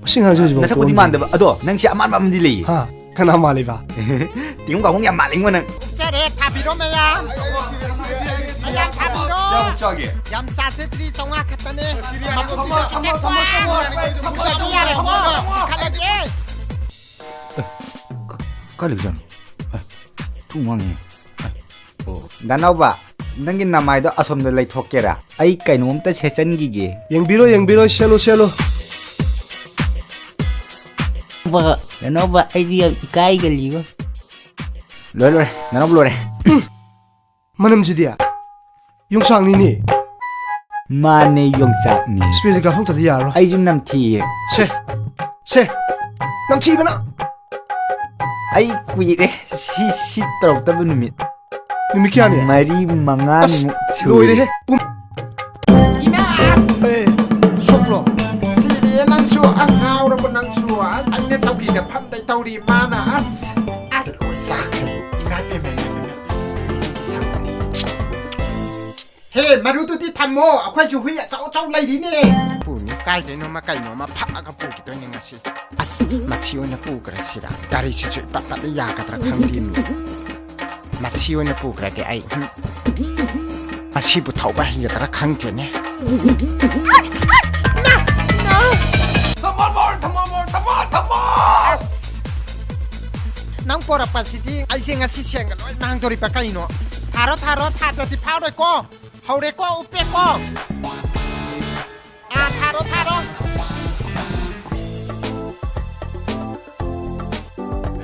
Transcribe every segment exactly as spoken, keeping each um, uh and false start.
ꯁꯤ ꯉꯥꯡꯁꯦ ꯍꯧꯖꯤꯛꯐꯥꯎ ꯅꯁꯛꯄꯨꯗꯤ ꯇꯣꯛꯑꯝꯗꯦ꯫ ꯃꯥꯟꯗꯕ, ꯑꯗꯣ ꯅꯪꯁꯦ ꯑꯃꯥꯟꯕ ꯑꯃꯗꯤ ꯂꯩꯌꯦ꯫ ꯍꯥ? ꯀꯅꯥ ꯃꯥꯜꯂꯤꯕ? ꯇꯤꯡꯈꯪ ꯄꯥꯕꯨꯡ ꯌꯥꯝ ꯃꯥꯜꯂꯤꯉꯣ ꯅꯪ꯫ ꯆꯔꯦ, ꯊꯥꯕꯤꯔꯣ ꯃꯌꯥꯝ꯫ ꯃꯌꯥꯝ ꯊꯥꯕꯤꯔꯣ꯫ ꯀꯌꯥꯃꯨꯛ ꯆꯥꯒꯦ? ꯌꯥꯝ ꯆꯥꯖꯗ꯭ꯔꯤ, ꯆꯥꯝꯃꯉꯥ ꯈꯛꯇꯅꯦ꯫ ꯃꯄꯨꯝ ꯊꯝꯃꯣ, ꯊꯝꯃꯣ, ꯊꯝꯃꯣ, ꯊꯝꯃꯣ, ꯊꯝꯃꯣ, ꯊꯝꯃꯣ, ꯊꯝꯃꯣ, ꯊꯝꯃꯣ, ꯌꯥꯔꯦꯀꯣ? ꯊꯝꯃꯣ, ꯊꯝꯃꯣ꯫ ꯆꯤꯡꯈꯠꯂꯒꯦ꯫ ꯑꯦ, ꯀ-, ꯀꯥꯏ ꯂꯩꯕꯖꯥꯠꯅꯣ? ꯑꯦ, ꯊꯣꯡ ꯍꯥꯡꯉꯦ꯫ ꯑꯦ, ꯑꯣ, ꯗꯥꯅꯥꯎꯕ, ꯅꯪꯒꯤ ꯅꯃꯥꯏꯗꯣ ꯑꯁꯣꯝꯗ ꯂꯩꯊꯣꯛꯀꯦꯔꯥ? ꯑꯩ ꯀꯩꯅꯣꯝꯇ ꯁꯦꯠꯆꯟꯈꯤꯒꯦ꯫ ꯌꯦꯡꯕꯤꯔꯣ, ꯌꯦꯡꯕꯤꯔꯣ, ꯁꯦꯠꯂꯣ, ꯁꯦꯠꯂꯣ꯫ ꯕ, ꯗꯥꯅꯥꯎꯕ, ꯑꯩꯗꯤ ꯌꯥꯝ ꯏꯀꯥꯏꯒꯜꯂꯤꯕ꯫ ꯂꯣꯏꯔꯦ, ꯂꯣꯏꯔꯦ, ꯗꯥꯅꯥꯎꯕ ꯂꯣꯏꯔꯦ꯫ ꯃꯅꯝꯁꯤꯗꯤ ꯌꯣꯡꯆꯥꯛꯅꯤꯅꯦ꯫ ꯃꯥꯅꯦ, ꯌꯣꯡꯆꯥꯛꯅꯤ꯫ ꯏꯁꯄ꯭ꯔꯦꯁꯦ ꯀꯥꯞꯊꯣꯛꯇ꯭ꯔꯗꯤ ꯌꯥꯔꯔꯣꯏ꯫ ꯑꯩꯁꯨ ꯅꯝꯊꯤꯌꯦ꯫ ꯁꯦ, ꯁꯦ, ꯅꯝꯊꯤꯕꯅ꯫ ꯑꯩ ꯀꯨꯏꯔꯦ ꯁꯤ, ꯁꯤ ꯇꯧꯔꯛꯇꯕ ꯅꯨꯃꯤꯠ꯫ ꯅꯨꯃꯤꯠ ꯀꯌꯥꯅꯤ? ꯃꯔꯤ, ꯃꯉꯥꯅꯤꯃꯨꯛ ꯑꯁ, ꯁꯨꯔꯦ꯫ ꯂꯣꯏꯔꯦꯍꯦ꯫ ꯄꯨꯡ ꯏꯃꯥ! ꯑꯦ, ꯁꯣꯛꯄ꯭ꯔꯣ? ꯁꯤꯔꯦ ꯅꯪꯁꯨ, ꯑꯁ, ꯉꯥꯎꯔꯕ ꯅꯪꯁꯨ, ꯑꯁ, ꯑꯩꯅ ꯆꯧꯀꯤꯗ ꯐꯝꯗꯩ ꯇꯧꯔꯤ ꯃꯥꯅ, ꯑꯁ, ꯑꯁ, ꯂꯣꯏ ꯆꯥꯈ꯭ꯔꯦ꯫ ꯏꯃꯥ ꯄꯦꯝꯃ, ꯏꯃꯥ ꯄꯦꯝꯃ, ꯏꯁ, ꯃꯤꯒꯤ ꯁꯝꯄꯨꯅꯤ꯫ ꯍꯦ, ꯃꯔꯨꯗꯨꯗꯤ ꯊꯝꯃꯣ, ꯑꯩꯈꯣꯏꯁꯨ ꯍꯨꯏ ꯑꯆꯧ ꯑꯆꯧ ꯂꯩꯔꯤꯅꯦ꯫ ꯄꯨꯅꯤ, ꯀꯥꯏꯗꯩꯅꯣꯃ ꯀꯩꯅꯣꯃ ꯐꯛꯑꯒ ꯄꯨꯈꯤꯗꯣꯏꯅꯦ ꯉꯁꯤ꯫ ꯑꯁ, ꯃꯁꯤ ꯑꯣꯏꯅ ꯄꯨꯈ꯭ꯔꯁꯤꯔꯥ? ꯒꯥꯔꯤꯁꯤꯁꯨ ꯏꯄꯠ ꯄꯠꯂ ꯌꯥꯒꯗ꯭ꯔꯥ ꯈꯪꯗꯦꯃꯤ꯫ ꯃꯁꯤ ꯑꯣꯏꯅ ꯄꯨꯈ꯭ꯔꯒꯦ ꯑꯩ꯫ ꯍꯨꯝ꯫ ꯃꯁꯤꯕꯨ ꯊꯧꯕ ꯍꯩꯒꯗ꯭ꯔꯥ ꯈꯪꯗꯦꯅꯦ꯫ ꯊꯝꯃꯣ, ꯊꯝꯃꯣ, ꯊꯝꯃꯣ, ꯊꯝꯃꯣ, ꯊꯝꯃꯣ! ꯑꯁ! ꯅꯪ ꯄꯣꯔꯛꯄꯁꯤꯗꯤ ꯑꯩꯁꯦ ꯉꯁꯤ ꯁꯦꯟꯒ ꯂꯣꯏ ꯃꯥꯡꯗꯣꯔꯤꯕ ꯀꯩꯅꯣ? ꯊꯥꯔꯣ, ꯊꯥꯔꯣ, ꯊꯥꯗ꯭ꯔꯗꯤ ꯐꯥꯎꯔꯣꯏꯀꯣ? ꯍꯧꯔꯦꯀꯣ, ꯎꯞꯄꯦꯀꯣ? ꯑꯥ, ꯊꯥꯔꯣ, ꯊꯥꯔꯣ꯫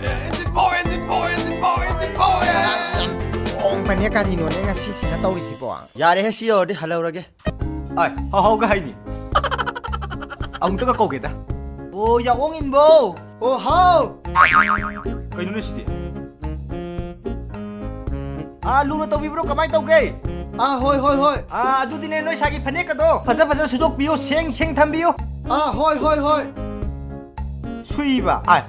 ꯑꯦ, engine ꯐꯥꯎꯋꯦ, engine ꯐꯥꯎꯋꯦ, engine ꯐꯥꯎꯋꯦ, engine ꯐꯥꯎꯋꯦ! ꯌꯥꯝ ꯈꯣꯡꯕꯅꯦ ꯀꯔꯤꯅꯣꯅꯦ ꯉꯁꯤꯁꯤꯅ ꯇꯧꯔꯤꯁꯤꯕꯣ? ꯌꯥꯔꯦꯍꯦ, ꯁꯤ ꯌꯧꯔꯗꯤ ꯍꯜꯍꯧꯔꯒꯦ꯫ ꯑꯥꯏ, ꯍꯥꯎ, ꯍꯥꯎꯒ ꯍꯥꯏꯅꯤ꯫ ꯑꯃꯨꯛꯇꯒ ꯀꯧꯒꯦꯗ꯫ ꯑꯣ, ꯌꯥꯑꯣꯡ ꯏꯟꯕꯣ꯫ ꯑꯣ, ꯍꯥꯎ꯫ ꯀꯩꯅꯣꯅꯦ ꯁꯤꯗꯤ? ꯑꯥ, ꯂꯨꯅ ꯇꯧꯕꯤꯕ꯭ꯔꯣ? ꯀꯃꯥꯏ ꯇꯧꯒꯦ? ꯑꯥ, ꯍꯣꯏ, ꯍꯣꯏ, ꯍꯣꯏ꯫ ꯑꯥ, ꯑꯗꯨꯗꯤꯅꯦ, ꯅꯣꯏ ꯁꯥꯒꯤ ꯐꯅꯦꯛꯀꯗꯣ ꯐꯖ ꯐꯖ ꯁꯨꯗꯣꯛꯄꯤꯌꯨ, ꯁꯦꯡ ꯁꯦꯡ ꯊꯝꯕꯤꯌꯨ꯫ ꯑꯥ, ꯍꯣꯏ, ꯍꯣꯏ, ꯍꯣꯏ꯫ ꯁꯨꯏꯕ? ꯑꯥꯏ,